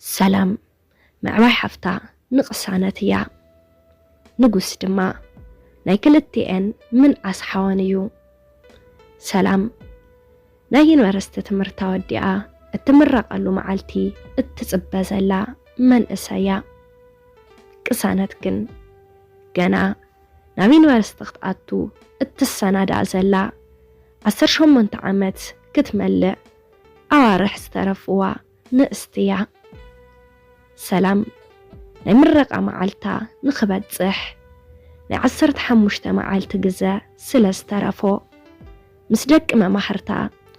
ሰላም፣ ምዕባይ ሓፍታ ንቕሳነት እያ። ንጉስ ድማ ናይ ክልቲኤን ምንኣስ ሓወን እዩ። ሰላም፣ ናይ ዩኒቨርሲቲ ትምህርታ ወዲኣ እትምረቐሉ መዓልቲ እትጽበ ዘላ መንእሰይ እያ። ቅሳነት ግን ገና ናብ ዩኒቨርሲቲ ክትኣቱ እትሰናዳእ ዘላ ዓሰርተ ሸሞንተ ዓመት ክትመልእ ኣዋርሕ ዝተረፍዋ ንእስቲ እያ። ሰላም ናይ ምረቓ መዓልታ ንኽበጽሕ ናይ ዓሰርተ ሓሙሽተ መዓልቲ ግዘ ስለ ዝተረፎ፣ ምስ ደቂ መማኽርታ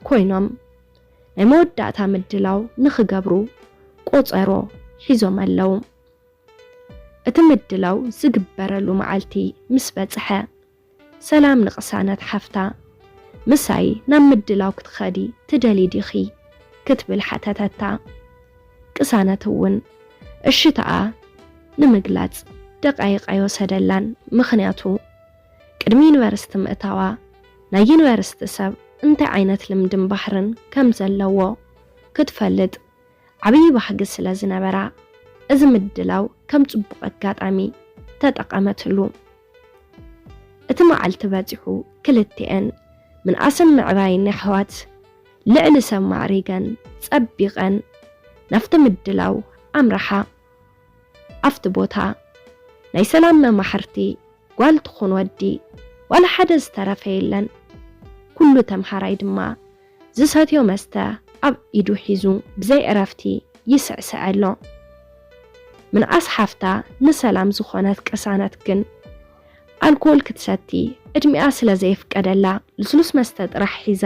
ኮይኖም ናይ መወዳእታ ምድላው ንኽገብሩ ቆጸሮ ሒዞም ኣለዉ። እቲ ምድላው ዝግበረሉ መዓልቲ ምስ በጽሐ፣ ሰላም ንቅሳነት ሓፍታ፣ "ምሳይ ናብ ምድላው ክትኸዲ ትደሊ ዲኺ?" ክትብል ሓተተታ። ቅሳነት እውን እሽታኣ ንምግላጽ ደቃይቕ ኣይወሰደላን። ምኽንያቱ፣ ቅድሚ ዩኒቨርሲቲ ምእታዋ፣ ናይ ዩኒቨርሲቲ ሰብ እንታይ ዓይነት ልምድን ባህርን ከም ዘለዎ ክትፈልጥ ዓብዪ ባህጊ ስለ ዝነበራ፣ እዚ ምድላው ከም ጽቡቕ ኣጋጣሚ ተጠቐመትሉ። እቲ መዓልቲ በጺሑ፣ ክልቲኤን ምንኣስን ምዕባይን የሕዋት ልዕሊ ሰብ ማዕሪገን ጸቢቐን ናብቲ ምድላው ኣምርሓ። ኣብቲ ቦታ ናይ ሰላም መማሕርቲ፣ ጓል ትኹን ወዲ፣ ዋላ ሓደ ዝተረፈ የለን። ኩሉ ተምሃራይ ድማ ዝሰትዮ መስተ ኣብ ኢዱ ሒዙ ብዘይ ዕረፍቲ ይስዕስዕ ኣሎ። ምንኣስ ሓፍታ ንሰላም ዝኾነት ቅሳነት ግን፣ ኣልኮል ክትሰቲ ዕድሚኣ ስለ ዘየፍቀደላ፣ ልስሉስ መስተ ጥራሕ ሒዛ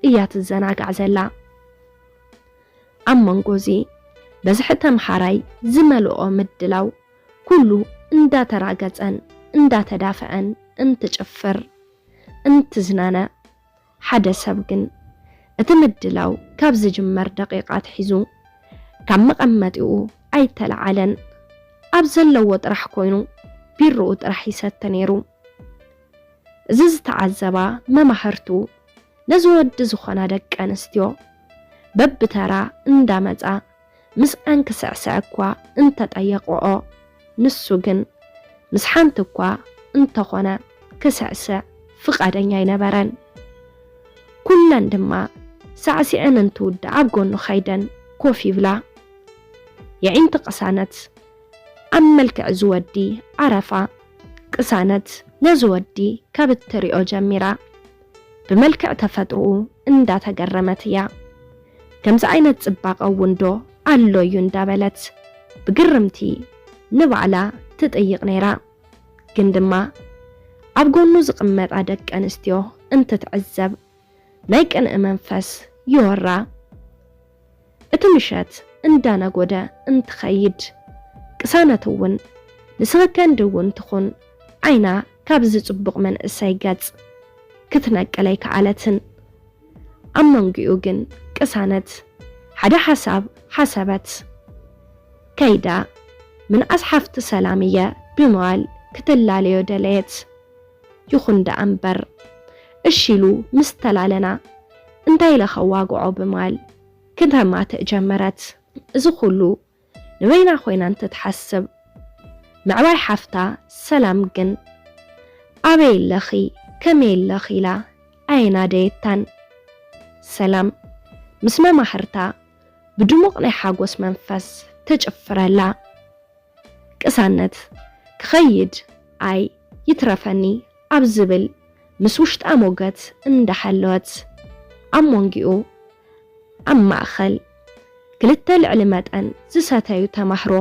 እያ ትዘናጋዕ ዘላ። ኣብ መንጎ እዚ፣ በዝሒ ተምሃራይ ዝመልኦ ምድላው፣ ኩሉ እንዳተራገጸን እንዳተዳፈዐን እንትጭፍር እንትዝናነ፣ ሓደ ሰብ ግን እቲ ምድላው ካብ ዝጅመር ደቂቓት ሒዙ ካብ መቐመጢኡ ኣይተለዓለን። ኣብ ዘለዎ ጥራሕ ኮይኑ ቢርኡ ጥራሕ ይሰቲ ነይሩ። እዚ ዝተዓዘባ መማህርቱ፣ ነዚ ወዲ ዝኾና ደቂ ኣንስትዮ በብተራ እንዳመጻ ምስኣን ክስዕስዕ እኳ እንተጠየቕኦ፣ ንሱ ግን ምስ ሓንቲ እኳ እንተኾነ ክስዕስዕ ፍቓደኛ ኣይነበረን። ኩለን ድማ ሳዕሲዐን እንትውዳእ ኣብ ጎኑ ከይደን ኮፍ ይብላ። የዒንቲ ቅሳነት ኣብ መልክዕ እዚ ወዲ ዓረፋ። ቅሳነት ነዚ ወዲ ካብ እትሪኦ ጀሚራ ብመልክዕ ተፈጥሮኡ እንዳተገረመት እያ። ከምዚ ዓይነት ጽባቐ እውን ዶ ኣሎ እዩ እንዳበለት ብግርምቲ ንባዕላ ትጥይቕ ነይራ። ግን ድማ ኣብ ጎኑ ዝቕመጣ ደቂ ኣንስትዮ እንትትዕዘብ ናይ ቅንኢ መንፈስ ይወራ። እቲ ምሸት እንዳነጎደ እንትኸይድ፣ ቅሳነት እውን ንሰከንድ እውን ትኹን ዓይና ካብዚ ጽቡቕ መንእሰይ ገጽ ክትነቅል ኣይከኣለትን። ኣብ መንጎኡ ግን ቅሳነት ሓደ ሓሳብ ሓሰበት። ከይዳ ምንኣስ ሓፍቲ ሰላም እየ ብምባል ክትላለዮ ደለየት። ይኹን ደኣ እምበር፣ እሺ ኢሉ ምስ ተላለና፣ እንታይ ኢለ ከዋግዖ ብምባል ክተማትእ ጀመረት። እዚ ኩሉ ንበይና ኮይና እንትትሓስብ፣ ምዕባይ ሓፍታ ሰላም ግን፣ "ኣበይ ኣለኺ? ከመይ ኣለኺ?" ኢላ ኣየናደየታን። ሰላም ምስ መማህርታ ብድሙቕ ናይ ሓጎስ መንፈስ ትጭፍረላ። ቅሳነት ክኸይድ ኣይ ይትረፈኒ ኣብ ዝብል ምስ ውሽጣ ሞገት እንዳሓለወት፣ ኣብ መንጎኡ ኣብ ማእኸል ክልተ ልዕሊ መጠን ዝሰተዩ ተማህሮ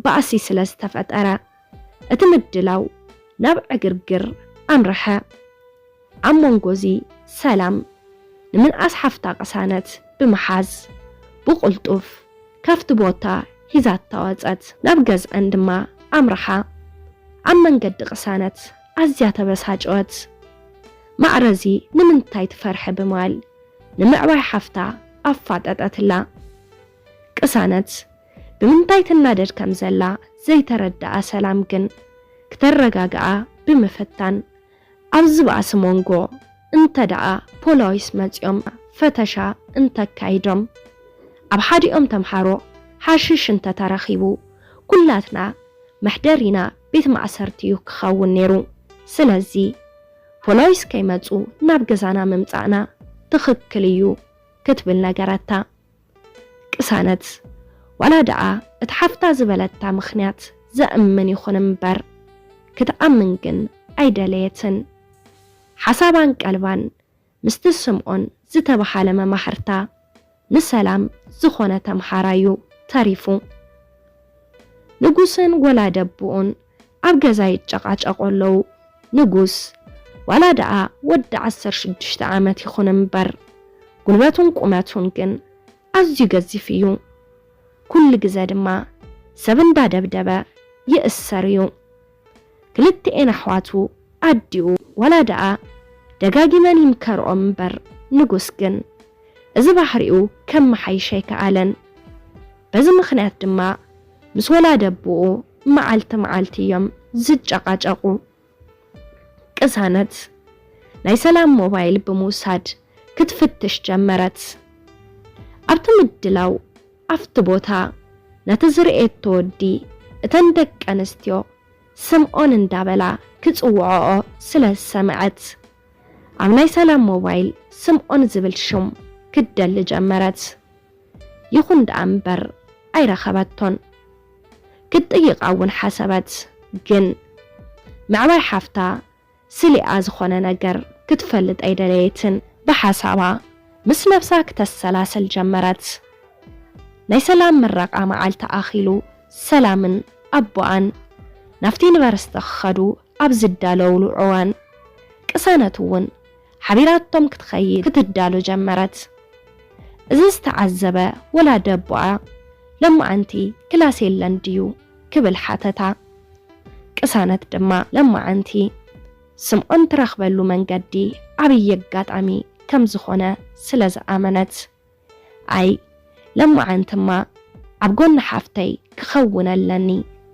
ባእሲ ስለ ዝተፈጠረ፣ እቲ ምድላው ናብ ዕግርግር ኣምርሐ። ኣብ መንጎ እዚ ሰላም ንምንኣስ ሓፍታ ቅሳነት ብምሓዝ ብቕልጡፍ ካብቲ ቦታ ሒዛታ ወጸት። ናብ ገዝኣን ድማ ኣምርሓ። ኣብ መንገዲ ቅሳነት ኣዝያ ተበሳጨወት። ማዕረ እዚ ንምንታይ ትፈርሒ ብምባል ንምዕባይ ሓፍታ ኣፋጠጠትላ። ቅሳነት ብምንታይ ትናደድ ከም ዘላ ዘይተረድኣ ሰላም ግን ክተረጋግኣ ብምፍታን፣ ኣብዚ ባእሲ መንጎ እንተ ደኣ ፖላዊስ መጺኦም ፈተሻ እንተካይዶም፣ ኣብ ሓዲኦም ተምሃሮ ሓሽሽ እንተተረኺቡ፣ ኩላትና መሕደሪና ቤት ማእሰርቲ እዩ ክኸውን ነይሩ። ስለዚ ፖላዊስ ከይመጹ ናብ ገዛና ምምጻእና ትኽክል እዩ ክትብል ነገረታ። ቅሳነት ዋላ ደኣ እቲ ሓፍታ ዝበለታ ምኽንያት ዘእምን ይኹን እምበር፣ ክትኣምን ግን ኣይደለየትን። ሓሳባን ቀልባን ምስቲ ስምዖን ዝተባሃለ መማህርታ ንሰላም ዝኾነ ተምሃራዩ ተሪፉ። ንጉስን ወላደብኡን ኣብ ገዛ ይጨቃጨቁ ኣለዉ። ንጉስ ዋላ ደኣ ወዲ ዓሰርተ ሽዱሽተ ዓመት ይኹን እምበር፣ ጉልበቱን ቁመቱን ግን ኣዝዩ ገዚፍ እዩ። ኩሉ ግዘ ድማ ሰብ እንዳደብደበ ይእሰር እዩ። ክልቲኤን ኣሕዋቱ ኣዲኡ ዋላ ደኣ ደጋጊመን ይምከርኦም እምበር፣ ንጉስ ግን እዚ ባህሪኡ ከመሓይሽ ኣይከኣለን። በዚ ምኽንያት ድማ ምስ ወላደብኡ መዓልቲ መዓልቲ እዮም ዝጨቃጨቁ። ቅሳነት ናይ ሰላም ሞባይል ብምውሳድ ክትፍትሽ ጀመረት። ኣብቲ ምድላው፣ ኣብቲ ቦታ፣ ነቲ ዝርእየቶ ወዲ እተን ደቂ ኣንስትዮ ስምዖን እንዳበላ ክጽውዖኦ ስለ ዝሰምዐት፣ ኣብ ናይ ሰላም ሞባይል ስምዖን ዝብል ሽም ክትደሊ ጀመረት። ይኹን ደኣ እምበር ኣይረኸበቶን። ክትጥይቓ እውን ሓሰበት፣ ግን ምዕባይ ሓፍታ ስሊኣ ዝኾነ ነገር ክትፈልጥ ኣይደለየትን። ብሓሳባ ምስ ነብሳ ክተሰላስል ጀመረት። ናይ ሰላም ምረቓ መዓልቲ ኣኺሉ ሰላምን ኣቦኣን ናብቲ ዩኒቨርሲቲ ክኸዱ ኣብ ዝዳለውሉ እዋን፣ ቅሳነት እውን ሓቢራቶም ክትኸይድ ክትዳሎ ጀመረት። እዚ ዝተዓዘበ ወላዲ ኣቦኣ፣ "ለማዓንቲ ክላስ የለን ድዩ?" ክብል ሓተታ። ቅሳነት ድማ ለማዓንቲ ስምዖን ትረኽበሉ መንገዲ ዓብዪ ኣጋጣሚ ከም ዝኾነ ስለ ዝኣመነት፣ "ኣይ፣ ለማዓንትማ ኣብ ጎኒ ሓፍተይ ክኸውን ኣለኒ"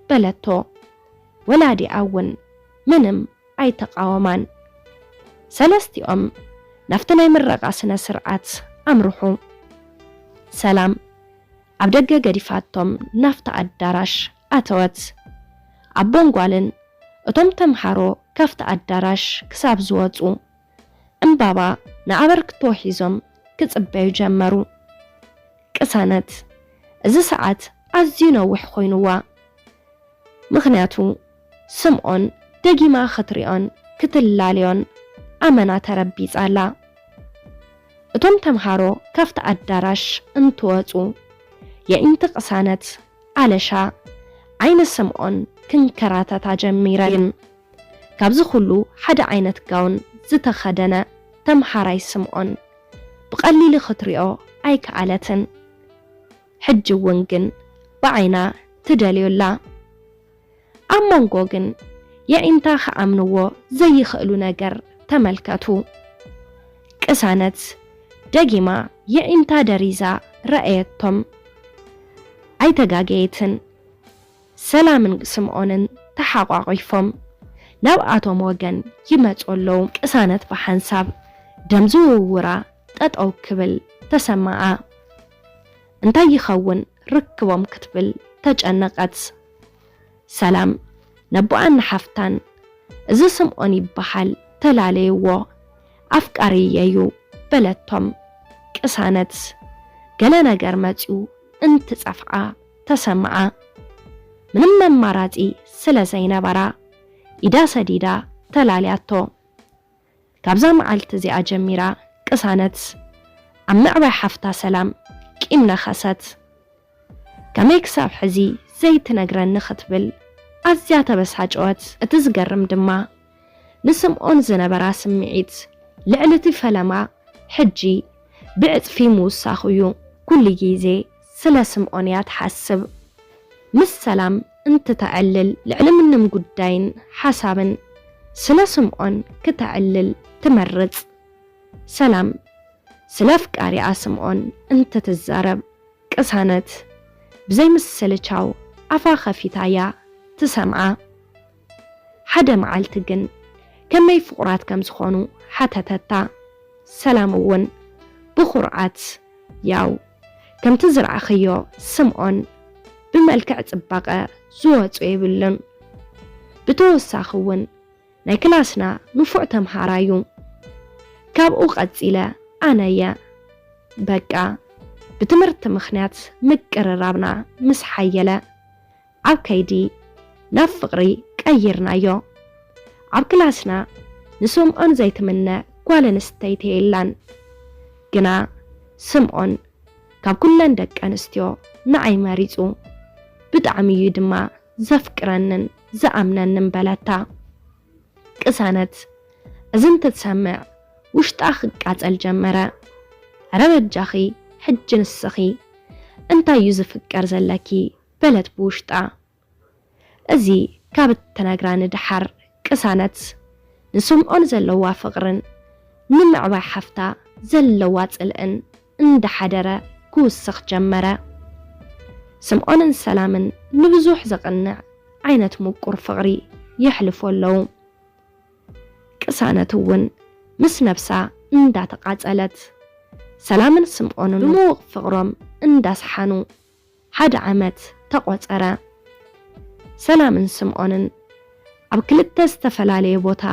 በለቶ። ወላዲኣ እውን ምንም ኣይተቃወማን። ሰለስቲኦም ናብቲ ናይ ምረቓ ስነ ስርዓት ኣምርሑ። ሰላም ኣብ ደገ ገዲፋቶም ናብቲ ኣዳራሽ ኣተወት። ኣቦን ጓልን እቶም ተምሃሮ ካብቲ ኣዳራሽ ክሳብ ዝወጹ፣ ዕምባባ ንኣበርክቶ ሒዞም ክጽበዩ ጀመሩ። ቅሳነት እዚ ሰዓት ኣዝዩ ነዊሕ ኮይኑዋ። ምኽንያቱ ስምዖን ደጊማ ክትሪኦን ክትላለዮን ኣመና ተረቢጻ ኣላ። እቶም ተምሃሮ ካብቲ ኣዳራሽ እንትወጹ፣ የዒንቲ ቅሳነት ኣለሻ ዓይኒ ስምዖን ክንከራተታ ጀሚረን። ካብዚ ኩሉ ሓደ ዓይነት ጋውን ዝተኸደነ ተምሃራይ ስምዖን ብቐሊሉ ክትሪኦ ኣይከኣለትን። ሕጂ እውን ግን ብዓይና ትደልዮ ኣላ። ኣብ መንጎ ግን የዒንታ ክኣምንዎ ዘይኽእሉ ነገር ተመልከቱ። ቅሳነት ደጊማ የዒንታ ደሪዛ ረኣየቶም። ኣይተጋገየትን። ሰላምን ስምዖንን ተሓቋቒፎም ናብኣቶም ወገን ይመጹ ኣለዉ። ቅሳነት ብሓንሳብ ደም ዝውውራ ጠጠው ክብል ተሰማዓ። እንታይ ይኸውን ርክቦም ክትብል ተጨነቐት። ሰላም ነቦኣን ንሓፍታን፣ "እዚ ስምዖን ይበሃል፣ ተላለይዎ፣ ኣፍቃሪየዩ" በለቶም። ቅሳነት ገለ ነገር መጺኡ እንትጸፍዓ ተሰምዓ። ምንም ኣማራጺ ስለ ዘይነበራ፣ ኢዳ ሰዲዳ ተላልያቶ። ካብዛ መዓልቲ እዚኣ ጀሚራ፣ ቅሳነት ኣብ ምዕባይ ሓፍታ ሰላም ቂም ነኸሰት። "ከመይ ክሳብ ሕዚ ዘይትነግረኒ?" ክትብል ኣዝያ ተበሳጨወት። እቲ ዝገርም ድማ፣ ንስምዖን ዝነበራ ስምዒት ልዕሊ እቲ ፈለማ ሕጂ ብዕጽፊ ምውሳኹ እዩ። ኩሉ ግዜ ስለ ስምዖን እያ ትሓስብ። ምስ ሰላም እንትተዕልል፣ ልዕሊ ምንም ጉዳይን ሓሳብን ስለ ስምዖን ክተዕልል ትመርጽ። ሰላም ስለ ኣፍቃሪኣ ስምዖን እንትትዛረብ፣ ቅሳነት ብዘይ ምስልቻው ኣፋ ከፊታ እያ ትሰምዓ። ሓደ መዓልቲ ግን ከመይ ፍቑራት ከም ዝኾኑ ሓተተታ። ሰላም እውን ብኹርዓት፣ "ያው ከምቲ ዝረኣኽዮ ስምዖን ብመልክዕ ጽባቐ ዝወጾ የብሉን። ብተወሳኺ እውን ናይ ክላስና ንፉዕ ተምሃራይ እዩ። ካብኡ ቀጺለ ኣነ እየ። በቃ ብትምህርቲ ምኽንያት ምቅርራብና ምስ ሓየለ፣ ኣብ ከይዲ ናብ ፍቕሪ ቀይርናዮ። ኣብ ክላስና ንስምኦን ዘይትምነ ጓል ኣንስተይቲ የላን። ግና ስምኦን ካብ ኩለን ደቂ ኣንስትዮ ንዓይ መሪጹ። ብጣዕሚ እዩ ድማ ዘፍቅረንን ዝኣምነንን በለታ። ቅሳነት እዚ እንትትሰምዕ ውሽጣ ክቃጸል ጀመረ። "ኧረ በጃኺ ሕጂ ንስኺ እንታይ እዩ ዝፍቀር ዘለኪ?" በለት ብውሽጣ። እዚ ካብ እትነግራ ንደሓር ቅሳነት ንስምኦን ዘለዋ ፍቕርን ንምዕባይ ሓፍታ ዘለዋ ጽልእን እንዳሓደረ ክውስኽ ጀመረ። ስምኦንን ሰላምን ንብዙሕ ዘቕንዕ ዓይነት ምቁር ፍቕሪ የሕልፉ ኣለዉ። ቅሳነት እውን ምስ ነብሳ እንዳተቓጸለት፣ ሰላምን ስምኦንን ድሙቕ ፍቕሮም እንዳሰሓኑ ሓደ ዓመት ተቖጸረ። ሰላምን ስምኦንን ኣብ ክልተ ዝተፈላለየ ቦታ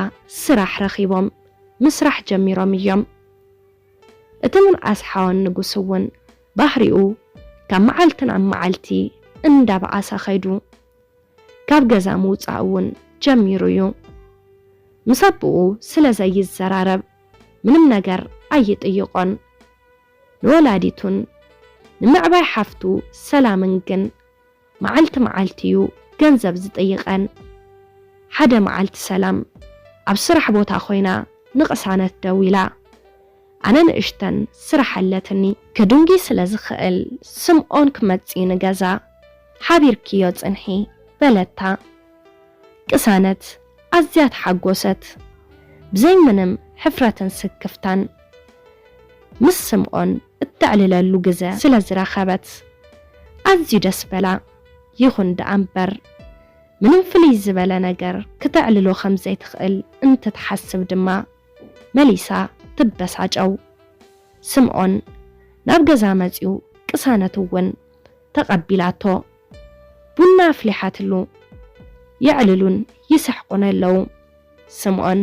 ስራሕ ረኺቦም ምስራሕ ጀሚሮም እዮም። እቲ ምንኣስ ሓወን ንጉስ እውን ባህሪኡ ካብ መዓልቲ ናብ መዓልቲ እንዳበኣሰ ኸይዱ። ካብ ገዛ ምውጻእ እውን ጀሚሩ እዩ። ምስ ኣቦኡ ስለ ዘይዘራረብ ምንም ነገር ኣይጥይቖን። ንወላዲቱን ንምዕባይ ሓፍቱ ሰላምን ግን መዓልቲ መዓልቲ እዩ ገንዘብ ዝጥይቐን። ሓደ መዓልቲ ሰላም ኣብ ስራሕ ቦታ ኮይና ንቅሳነት ደዊላ፣ "ኣነ ንእሽተን ስራሕ ኣለትኒ፣ ከዱንጊ ስለ ዝኽእል ስምኦን ክመጽእ ንገዛ ሓቢርክዮ ጽንሒ" በለታ። ቅሳነት ኣዝያ ተሓጎሰት። ብዘይ ምንም ሕፍረትን ስክፍታን ምስ ስምኦን እተዕልለሉ ግዘ ስለ ዝረኸበት ኣዝዩ ደስ በላ። ይኹን ደኣ እምበር ምንም ፍልይ ዝበለ ነገር ክተዕልሎ ከም ዘይትኽእል እንትትሓስብ ድማ መሊሳ ትበሳጨው። ስምኦን ናብ ገዛ መጺኡ ቅሳነት እውን ተቐቢላቶ። ቡና ኣፍሊሓትሉ። የዕልሉን ይስሕቁን ኣለዉ። ስምኦን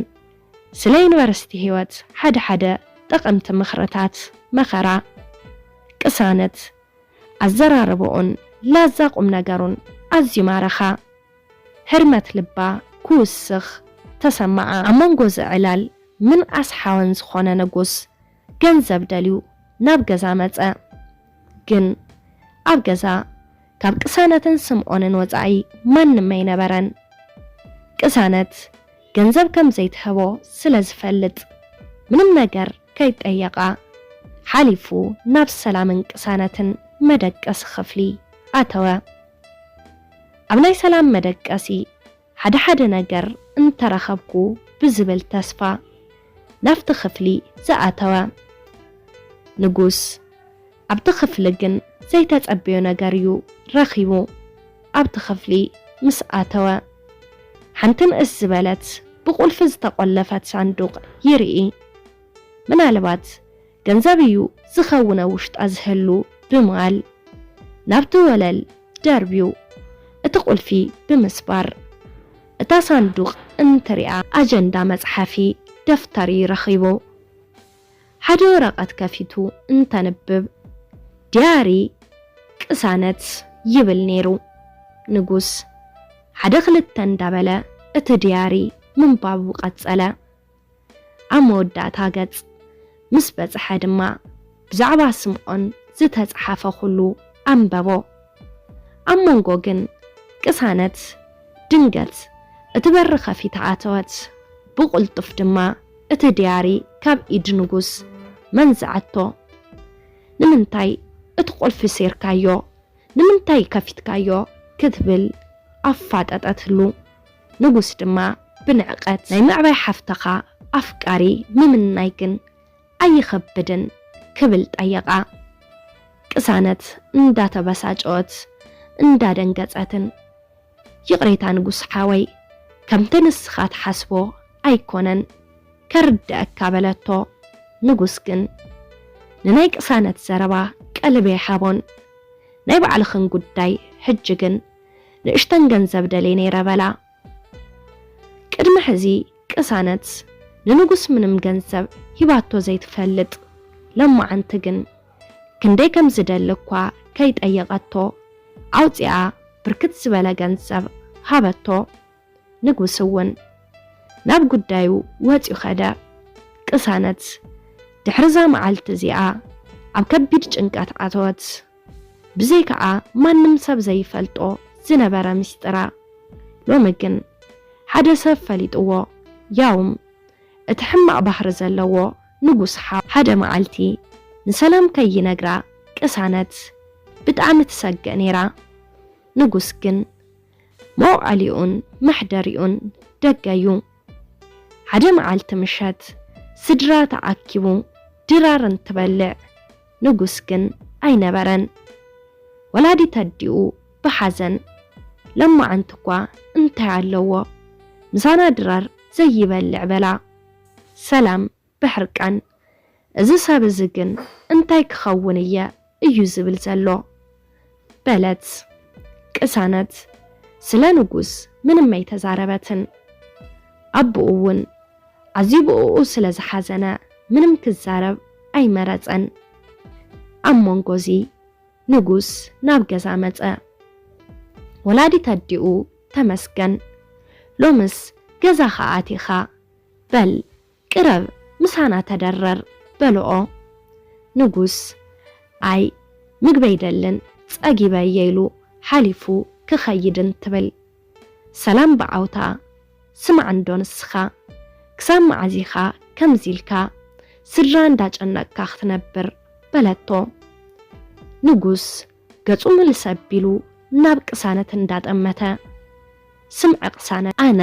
ስለ ዩኒቨርሲቲ ህይወት ሓደ ሓደ ጠቐምቲ ምኽርታት መኸራ። ቅሳነት ኣዘራርባኡን ላዛ ቁም ነገሩን ኣዝዩ ማረኻ። ህርመት ልባ ክውስኽ ተሰማዓ። ኣብ መንጎ እዚ ዕላል ምንኣስ ሓወን ዝኾነ ንጉስ ገንዘብ ደልዩ ናብ ገዛ መጸ። ግን ኣብ ገዛ ካብ ቅሳነትን ስምኦንን ወጻኢ ማንም ኣይነበረን። ቅሳነት ገንዘብ ከም ዘይትህቦ ስለ ዝፈልጥ ምንም ነገር ከይጠየቓ ሓሊፉ ናብ ሰላምን ቅሳነትን መደቀሲ ክፍሊ ኣተወ። ኣብ ናይ ሰላም መደቀሲ ሓደ ሓደ ነገር እንተረኸብኩ ብዝብል ተስፋ ናብቲ ክፍሊ ዝኣተወ። ንጉስ ኣብቲ ክፍሊ ግን ዘይተጸበዮ ነገር እዩ ረኺቡ። ኣብቲ ክፍሊ ምስ ኣተወ ሓንቲ ንእስ ዝበለት ብቁልፊ ዝተቆለፈት ሳንዱቕ ይርኢ። ምናልባት ገንዘብ እዩ ዝኸውን ኣብ ውሽጣ ዝህሉ ብምባል ናብቲ ወለል ደርብዩ እቲ ቁልፊ ብምስባር እታ ሳንዱቕ እንትሪኣ ኣጀንዳ መጽሓፊ ደፍተር እዩ ረኺቡ። ሓደ ወረቐት ከፊቱ እንተንብብ ዲያሪ ቅሳነት ይብል ነይሩ። ንጉስ ሓደ ክልተ እንዳበለ እቲ ዲያሪ ምንባቡ ቀጸለ። ኣብ መወዳእታ ገጽ ምስ በጽሐ ድማ ብዛዕባ ስምዖን ዝተጻሓፈ ኩሉ ኣንበቦ። ኣብ መንጎ ግን ቅሳነት ድንገት እቲ በሪ ከፊታ ኣተወት። ብቕልጡፍ ድማ እቲ ድያሪ ካብ ኢድ ንጉስ መንዝዓቶ። "ንምንታይ እቲ ቁልፊ ሴርካዮ? ንምንታይ ከፊትካዮ?" ክትብል ኣፋጠጠትሉ። ንጉስ ድማ ብንዕቀት፣ "ናይ ምዕባይ ሓፍትኻ ኣፍቃሪ ምምናይ ግን ኣይኸብድን?" ክብል ጠየቓ። ቅሳነት እንዳተበሳጨወት እንዳደንገጸትን፣ "ይቕሬታ ንጉስ ሓወይ፣ ከምቲ ንስኻ ትሓስቦ ኣይኮነን፣ ከርድኣካ" በለቶ። ንጉስ ግን ንናይ ቅሳነት ዘረባ ቀልቢ ኣይሃቦን። "ናይ ባዕልኽን ጉዳይ ሕጂ ግን ንእሽተን ገንዘብ ደልየ ነይረ በላ። ቅድሚ ሕዚ ቅሳነት ንንጉስ ምንም ገንዘብ ሂባቶ ዘይትፈልጥ፣ ለማዓንቲ ግን ክንደይ ከም ዝደሊ እኳ ከይጠየቐቶ ኣውፂኣ ብርክት ዝበለ ገንዘብ ሃበቶ። ንጉስ እውን ናብ ጉዳዩ ወፂኡ ኸደ። ቅሳነት ድሕሪ እዛ መዓልቲ እዚኣ ኣብ ከቢድ ጭንቀት ኣተወት። ብዘይካኣ ማንም ሰብ ዘይፈልጦ ዝነበረ ምስጢራ ሎሚ ግን ሓደ ሰብ ፈሊጥዎ፣ ያውም እቲ ሕማቕ ባህሪ ዘለዎ ንጉስ ሓው። ሓደ መዓልቲ ንሰላም ከይነግራ ቅሳነት ብጣዕሚ ትሰግእ ነይራ። ንጉስ ግን መውዓሊኡን መሕደሪኡን ደገዩ። ሓደ መዓልቲ ምሸት ስድራ ተኣኪቡ ድራር እንትበልዕ ንጉስ ግን ኣይነበረን። ወላዲት ኣዲኡ ብሓዘን ለማዓንቲ እኳ እንታይ ኣለዎ ምሳና ድራር ዘይበልዕ በላ። ሰላም ብሕርቃን፣ እዚ ሰብ እዚ ግን እንታይ ክኸውን እየ እዩ ዝብል ዘሎ? በለት። ቅሳነት ስለ ንጉስ ምንም ኣይተዛረበትን። ኣቦኡ እውን ኣዝዩ ብእኡ ስለ ዝሓዘነ ምንም ክዛረብ ኣይመረጸን። ኣብ መንጎ እዚ ንጉስ ናብ ገዛ መጸ። ወላዲት ኣዲኡ ተመስገን፣ ሎምስ ገዛኻ ኣቲኻ፣ በል ቅረብ ምሳና ተደረር በልኦ። ንጉስ ኣይ ምግቢ ኣይደልን ጸጊበ እየ ኢሉ ሓሊፉ ክኸይድ እንትብል ሰላም ብዓውታ ስማዕ እንዶ ንስኻ ክሳብ መዓዝ ኢኻ ከምዚ ኢልካ ስድራ እንዳጨነቅካ ክትነብር በለቶ። ንጉስ ገጹ ምልስ ኣቢሉ ናብ ቅሳነት እንዳጠመተ፣ ስምዒ ቅሳነት፣ ኣነ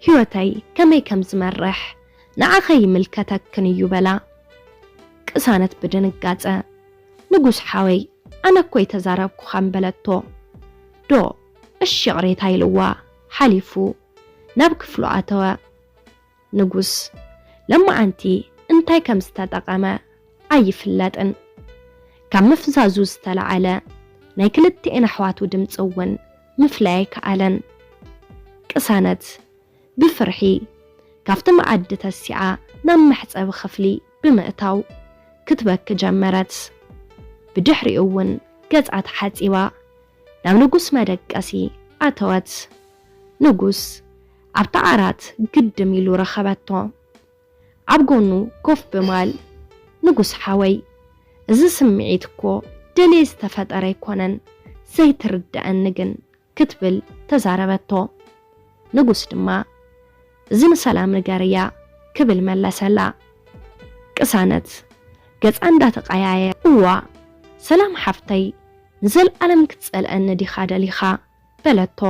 ህይወተይ ከመይ ከም ዝመርሕ ንዓኸ ይምልከተክን እዩ በላ። ቅሳነት ብድንጋጸ፣ ንጉስ ሓወይ ኣነ እኮ ኣይተዛረብኩኻን በለቶ። ዶ እሺ ይቕሬታ ኢልዋ ሓሊፉ ናብ ክፍሉ ኣተወ። ንጉስ ለማዓንቲ እንታይ ከም ዝተጠቐመ ኣይፍለጥን። ካብ ምፍዛዙ ዝተለዓለ ናይ ክልቲኤን ኣሕዋቱ ድምፂ እውን ምፍላይ ኣይከኣለን። ቅሳነት ብፍርሒ ካብቲ መኣዲ ተሲኣ ናብ መሕፀቢ ክፍሊ ብምእታው ክትበኪ ጀመረት። ብድሕሪኡ እውን ገፃ ተሓፂባ ናብ ንጉስ መደቀሲ ኣተወት። ንጉስ ኣብቲ ዓራት ግድም ኢሉ ረኸበቶ። ኣብ ጎኑ ኮፍ ብማል፣ ንጉስ ሓወይ፣ እዚ ስምዒት እኮ ደልየ ዝተፈጠረ ኣይኮነን፣ ዘይትርድኣኒ ግን ክትብል ተዛረበቶ። ንጉስ ድማ እዚ ንሰላም ንገርያ ክብል መለሰላ። ቅሳነት ገጻ እንዳተቀያየ፣ እዋ ሰላም ሓፍተይ፣ ንዘልኣለም ክትጸልኣኒ ዲኻ ደሊኻ? በለቶ።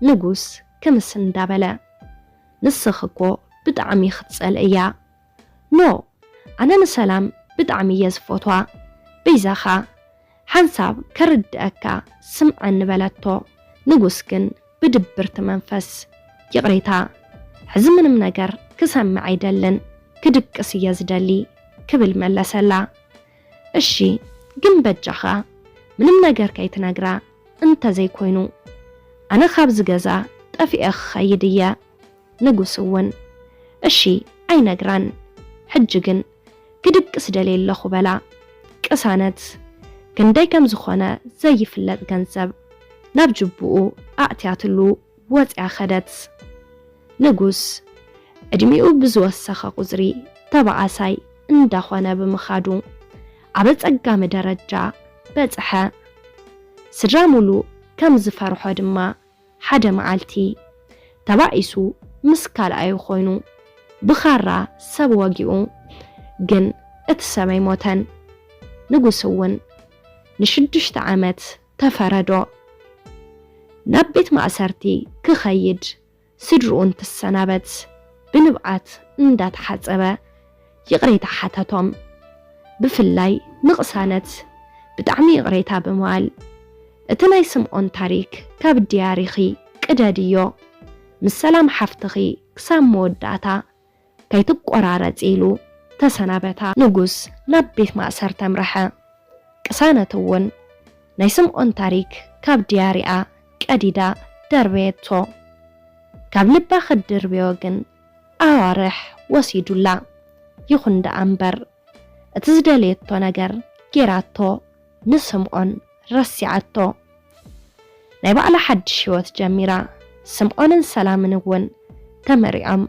ንጉስ ክምስ እንዳበለ፣ ንስኺ እኮ ብጣዕሚ ክትጸልእያ። ኖ፣ ኣነ ንሰላም ብጣዕሚ እየ ዝፈትዋ። በይዛኻ ሓንሳብ ከርድኣካ ስምዓኒ በለቶ። ንጉስ ግን ብድብርቲ መንፈስ፣ ይቕሬታ፣ ሕዚ ምንም ነገር ክሰምዕ ኣይደልን፣ ክድቅስ እየ ዝደሊ ክብል መለሰላ። እሺ፣ ግን በጃኻ ምንም ነገር ከይትነግራ እንተዘይኮይኑ፣ ኣነ ካብዚ ገዛ ጠፊኤ ክኸይድ እየ። ንጉስ እውን እሺ ኣይነግራን፣ ሕጂ ግን ክድቅስ ደልየ ኣለኹ በላ። ቅሳነት ክንደይ ከም ዝኾነ ዘይፍለጥ ገንዘብ ናብ ጅቡኡ ኣእትያትሉ ወፂኣ ኸደት። ንጉስ ዕድሚኡ ብዝወሰኸ ቁፅሪ ተባኣሳይ እንዳኾነ ብምኻዱ ኣብ ኣፀጋሚ ደረጃ በፅሐ። ስድራ ሙሉእ ከም ዝፈርሖ ድማ ሓደ መዓልቲ ተባኢሱ ምስ ካልኣዩ ኮይኑ ብኻራ ሰብ ወጊኡ፣ ግን እቲ ሰብ ኣይሞተን። ንጉስ እውን ንሽዱሽተ ዓመት ተፈረዶ። ናብ ቤት ማእሰርቲ ክኸይድ ስድርኡ እንትሰናበት ብንብዓት እንዳተሓጸበ ይቕሬታ ሓተቶም። ብፍላይ ንቕሳነት ብጣዕሚ ይቕሬታ ብምባል፣ እቲ ናይ ስምኦን ታሪክ ካብ ድያሪኺ ቅደድዮ፣ ምስ ሰላም ሓፍትኺ ክሳብ መወዳእታ ከይትቆራረጺ ኢሉ ተሰናበታ። ንጉስ ናብ ቤት ማእሰርቲ ኣምረሐ። ቅሳነት እውን ናይ ስምኦን ታሪክ ካብ ድያሪኣ ቀዲዳ ደርበየቶ። ካብ ልባ ክትድርብዮ ግን ኣዋርሕ ወሲዱላ። ይኹን ደኣ እምበር፣ እቲ ዝደለየቶ ነገር ጌራቶ፣ ንስምዖን ረሲዓቶ። ናይ ባዕላ ሓድሽ ህይወት ጀሚራ። ስምዖንን ሰላምን እውን ተመሪዖም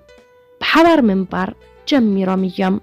ብሓባር ምንባር ጀሚሮም እዮም።